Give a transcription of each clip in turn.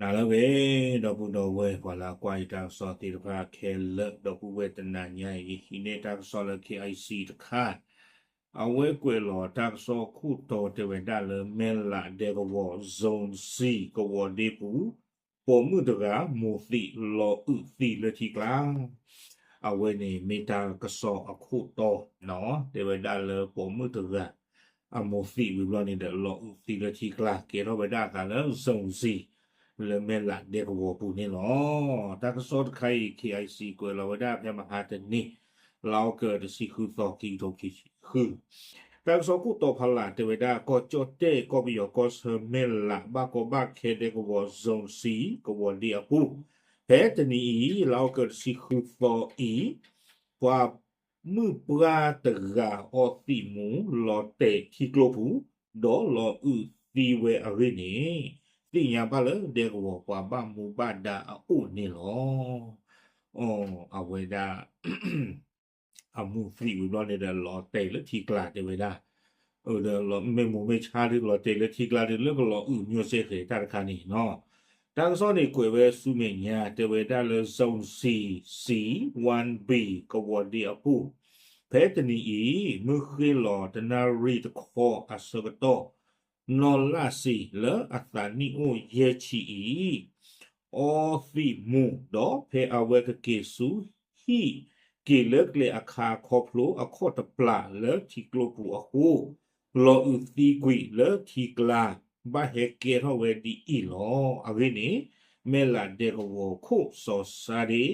နၤလၢအဂ့ၤ ဒီပုၢ်ဒီဝဲၢ် ပှၤလၢအကွၢ်ယတၢ်ကစီၣ်သ့ၣ်တဖၣ်ခဲလၢာ် ဒီပုၢ်ဝဲၢ်တနၤညါအံၤ ယဟံးန့ၢ်တၢ်ကစီၣ်လၢ K I C တခါ, အဝဲကွဲးလီၤတၢ်ကစီၣ်ခိၣ်တီတဲဝဲဒၣ်လၢ မဲၢ်လးဒဲကဝီၤ Zone C ကဝီၤဒ့ပူၤ ပိာ်မုၣ်တဂၤ မိၢ်သံးလီၤအုးသံလၢထံကျါ အဝဲန့ၣ်မ့ၢ်တၢ်ကစီၣ်အခိၣ်တီ, တဲဝဲဒၣ်လၢပိာ်မုၣ်တဂၤ အမိၢ်သံးဝံၤဘျီန့ၣ်ဒီး လီၤအုးသံလၢထံကျါ ကဲထီၣ်ဝဲဒၣ်အသးလၢ Zone C လၢမဲၢ်လးဒဲကဝီၤပူၤန့ၣ်လီၤ. တၢ်ကစီၣ်တခါအံၤ K I C ကွဲးလီၤဝဲဒၣ်ဖဲမဟါတနံၤ လါအီကူး တဆံဃုသီ ခံကထိခံဆံဃု တၢ်ကစီၣ်ခိၣ်တီဖးလၢ်တဲဝဲဒၣ် ကီၢ်ကၠီၣ်တဲၣ် ကီၢ်ပယီၤကီၢ်ဆၢ မဲၢ်လး ဘၣ်ကီဘၣ်ခဲဒဲကဝီၤ Zone C ကဝီၤဒ့အပူၤ, ဖဲတနံၤအံၤ လါအီကူး တဆံဃုသီ အံၤ, ပှၤမုၣ်ပှၢ်တဂၤအီသံးမူၤ လီၤတဲာ်ထံကျိပူၤ ဒီးလီၤအုးသံဝဲအဂ့ၢ်န့ၣ် သ့ၣ်ညါဘၣ်လၢဒဲကဝီၤပှၤဘၣ်မူဘၣ်ဒါအအိၣ်န့ၣ်လီၤ. အဝဲဒၣ် အမိၢ်သံးဝံၤဘျီန့ၣ်ဒီး လီၤတဲာ်လၢထံကျါတဲဝဲဒၣ်, ဒီးမ့ၢ်မိၢ်မ့ၢ်ဆါဒီး လီၤတဲာ်လၢထံကျါဒီး လၢကလီၤအုးမၠိစ့ၢ်ကီးတၢ်တခါန့ၣ်နီၤ. တၢ်ကစီၣ်န့ၣ်ကွဲးဝဲဆူမဲာ်ညါ တဲဝဲဒၣ်လၢ Zone C C one B ကဝီၤဒ့အပူၤ, ဖဲတနံၤအံၤ မုၢ်ဃ့ၢ်လီၤတနၣ်ရံၣ်တခီအဆၢကတီၢ် နီၢ်လၣ်စ့ၤလၢအသးနံၣ်အိၣ်ယဲၢ်ဆံအံၤ အီသံးမူၤ ဒီးဖဲအဝဲကက့ၤဆူဟံၣ်က့ၤလၢကျဲအခါခီဖျိအခီၣ်တပျးလၢထံကျိပူၤအဃိ, လီၤအုးသံကွံာ်လၢထံကျါ ဘၣ်ဟဲကဲထီၣ်ဝဲဒ်အံၤလီၤ. အဂ့ၢ်န့ၣ် မဲၢ်လးဒဲကဝီၤခိၣ်စီၤစါဒ့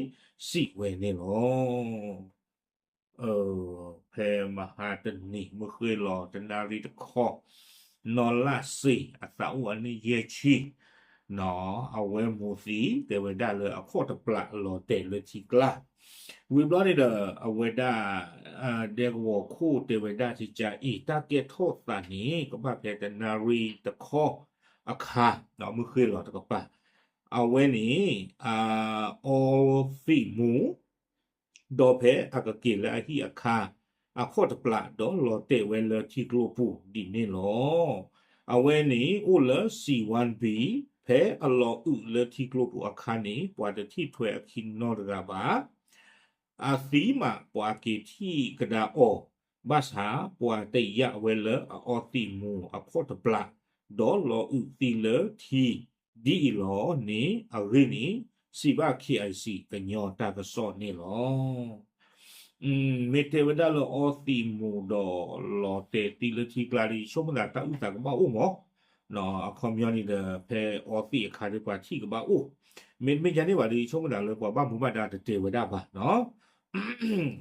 စံးဝဲန့ၣ်လီၤ. ဖဲမဟါတနံၤ မုၢ်ဃ့ၢ်လီၤတနၣ်ရံၣ်တခီ, နီၢ်လၣ်စ့ၤအသးအိၣ်အနံၣ်ယဲၢ်ဆံ, အဝဲမိၢ်သံးတဲဝဲဒၣ်လၢအခီၣ်တပျးလီၤတဲာ်လၢထံကျါ, ဝံၤဘျီန့ၣ်ဒီး အဝဲဒၣ် ဒဲကဝီၤခိၣ်တဲဝဲဒၣ်ကကအံၤ တၢ်ကဲထီၣ်သးန့ၣ် ကဘၣ်ဖဲတနၣ်ရံၣ်တခီအခါ မုၢ်ဃ့ၢ်လီၤတကပၤ, အဝဲန့ၣ် အီသံးမူၤ ဒီးဖဲအကက့ၤလၢအဟံၣ်အခါ အခီၣ်တပျး ဒီးလီၤတဲာ်ဝဲလၢထံကျိပူၤဒ်န့ၣ်လီၤ. အဝဲန့ၣ်အိၣ်လၢ C one B ဖဲအလီၤအုးလၢထံကျိပူၤအခါန့ၣ် ပှၤတထံၣ်ထွဲအခံနီတဂၤဘၣ်. အသံမး ပှၤက့ၤထံၣ်ကဒါအီၤ, ဘၣ်ဆၣ်ပှၤတယာ်ဝဲလၢအအီသံးမူၤအခီၣ်တပျး ဒီးလီၤအုးသံလၢထံ ဒ်အံၤလီၤန့ၣ် အဂ့ၢ်န့ၣ် စံးဘၣ် K I C ကညီတၢ်ကစီၣ်န့ၣ်လီၤ. မ့ၢ်တဲဝဲဒၣ်လၢအီသံးမူၤဒီးလီၤတဲာ်သံလၢထံကျါဒီး ယဆိကမိၣ်သးတၢ်အုၣ်သးကဘၣ်အိၣ်မး, အခီပညီန့ၣ်ဒီး ဖဲအီသံးအခါဒီးပှၤထံၣ်ကဘၣ်အိၣ်, မ့တမ့ၢ်ဒ်န့ၣ်ဘၣ်ဒီး ယဆိကမိၣ်သးလၢပှၤဘၣ်မူဘၣ်ဒါတတဲဝဲဒၣ်ဘၣ်နီၤ.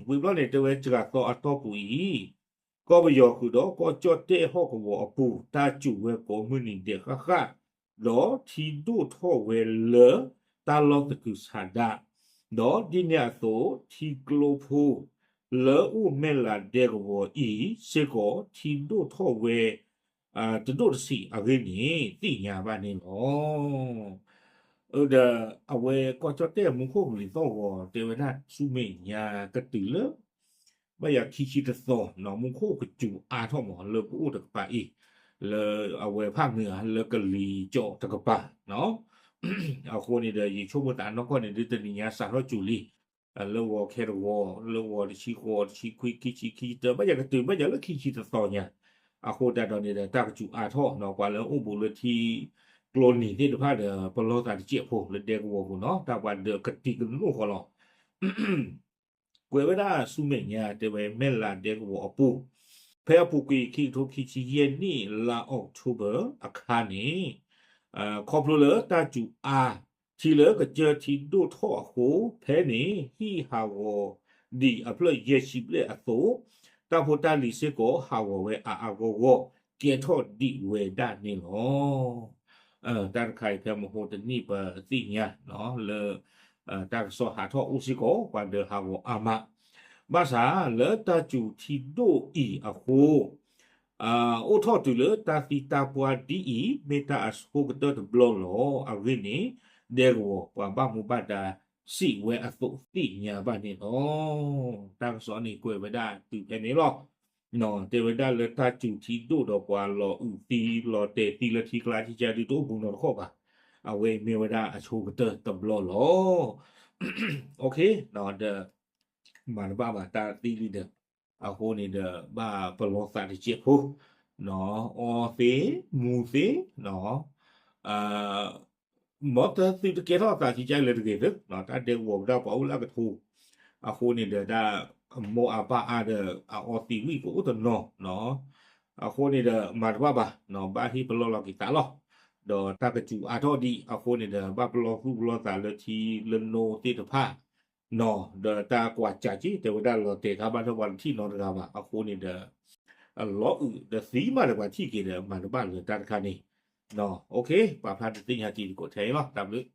ဝံၤဘျီန့ၣ် တဲဝဲစှၤသီအတီၢ်ပူၤအံၤ, ကီၢ်ပယီၤဃုာ်ဒီးကီၢ်ကၠီၣ်တဲၣ်ဟီၣ်ကဝီၤအပူၤ တၢ်စူၤဝဲကိးမုၢ်နံၤဒဲးဃၣ်ဃၣ်, ဒီးထံဒိၣ်ထီၣ်ဝဲလၢတၢ်လီၢ်သကုၤဆးဒး, ဒီးဒ်န့ၣ်အသိး ထံကျိဖိ လၢအိၣ်မဲၢ်လးဒဲကဝီၤအံၤစ့ၢ်ကီး ထံဒိၣ်ထီၣ်ဝဲ တဒိၣ်တဆံးအဂ့ၢ်န့ၣ် သ့ၣ်ညါဘၣ်န့ၣ်လီၤ. ဒီးအဝဲကီၢ်ကၠီၣ်တဲၣ်မူခိၣ်ကလံၤသီၣ်ဂီၤ တဲဝဲဒၣ်ဆူမဲာ်ညါကတုၤလၢ ဘၣ်ယၤခံဆံတသီ မူခိၣ်ကစူၤအါထီၣ်မး လၢပအိၣ်တကပၤအံၤ, လၢအဝဲဖးမုၢ်ဧါ လၢကလံၤကၠီၣ်တကပၤ အဃိန့ၣ်ဒီး ယဆိကမိၣ်သးနီၢ်ကီၢ်န့ၣ် ဒ်တနံၤညါစးထီၣ်စူၤလံ, လၢဂီၤခဲတဂီၤ လၢဂီၤတဆံဃိး တဆံခွံ ခံဆံ ခံဆံတၢ ဘၣ်ယၤကတုၤ ဘၣ်ယၤလၢခံဆံတသီညါ, အဃိတၢ်ဒီးန့ၣ်ဒီး တၢ်ကစူၤအါထီၣ် ပှၤလၢအိၣ်ဘူးလၢထံကျိနံၤသ့ၣ်တဖၣ်ဒီး ပလီၢ်သးတစဲးဖိ လၢဒဲကဝီၤပူၤနီၤ တၢ်ပှၤဒၢးကတံၤကနိၣ်ဃီလီၤ. ကွဲးဝဲဒၣ်ဆူမဲာ်ညါ တဲဝဲမဲၢ်လးဒဲကဝီၤအပူၤ, ဖဲအပူၤကွံာ်ခံကထိခံဆံယဲၢ်နံၣ် လါအီးကထိဘၢၣ်အခါန့ၣ်, ခီဖျိလၢတၢ်စူၤအါ ထံလၢကစၢၢ်ထံဒိၣ်ထီၣ်အဃိ, ဖဲန့ၣ်ဟံၣ်ဟးဂီၤဒံးအဖျၢၣ်ယဲၢ်ဆံဘျဲၣ်အသိး, တၢ်ဖိတၢ်လံၤစ့ၢ်ကီးဟးဂီၤဝဲအါအါဂီၢ်ဂီၢ် ကဲထီၣ်ဒံးဝဲဒၣ်န့ၣ်လီၤ. တၢ်တခါအံၤဖဲမဟိတနံၣ်ပသ့ၣ်ညါလၢ တၢ်ကစီၣ်ဟးထီၣ်အိၣ်စ့ၢ်ကီး ပှၤဒၢးဟးဂီၤအါမး, ဘၣ်ဆၣ်လၢတၢ်စူၤထံဒိၣ်အံၤအဃိ အိၣ်ထီၣ်တုၤလၢတၢ်သံတၢ်ပှၢ်ဒ်အံၤ မ့ၢ်တၢ်အဆိကတၢၢ်တဘျီလီၤ. အဂ့ၢ်န့ၣ် ဒဲကဝီၤပှၤဘၣ်မူဘၣ်ဒါစံးဝဲအသိးသ့ၣ်ညါဘၣ်န့ၣ်လီၤ. တၢ်ကစီၣ်န့ၣ်ကွဲးဝဲဒၣ်တုၤဖဲန့ၣ်လီၤ. တဲဝဲဒၣ်လၢတၢ်စူၤထံဒိၣ်ဒီးပှၤလီၤအုးသံလီၤတဲာ်သံလၢထံကျါ ကကဒုတအိၣ်ဘူးနီတခီၣ်ဘၣ်. အဝဲအံၤမ့ၢ်ဝဲဒၣ်အဆိကတၢၢ်တဘျီလီၤ. ဒီး မၤတဘၣ်ဘၣ်တၢ်သံလံဒီး အဃိန့ၣ်ဒီး ဘၣ်ပလီၢ်သးတစဲးဖိ, အီသ့, မူၤသ့, မ်တသုတကဲထီၣ်သးကကဲလၢတဂ့ၤသၢ, တၢ်ဒဲကဝီၤပဒၣ်ပှၤအိၣ်လၢအကထိ, အဃိန့ၣ်ဒီးတၢ်အမိၢ်အပၢ်အါဒီး အအီသံးဝံၣ်ကအိၣ်တနီၤ, အဃိန့ၣ်ဒီးမၤတဘၣ်ဘၣ်, ဘၣ်ဟ့ၣ်ပလီၢ်လီၤက့ၤသးလီၤ. ဒီးတၢ်ကစူၤအါထီၣ်ဒံးအဃိန့ၣ်ဒီး ဘၣ်ပလီၢ်သူၣ်ပလီၢ်သးလၢထံလၢနိသ့ၣ်တဖၣ်, ဒီးတၢ်ကွၢ်စးက့ တဲဝဲဒၣ်လီၤတဲာ်ခါဘၣ်ထီၣ်ပှၤတထံၣ်နီတဂၤဘၣ် အဃိန့ၣ်ဒီး အလီၤအုးဒီးသံမးဒီးပှၤထံၣ်က့ၤဒီး မၤတဘၣ်လၢတၢ်တခါန့ၣ်, ပာ်ဖျါဒုးသ့ၣ်ညါတံၤသကိးထဲအံၤလီၤ. တၢ်ဘျုး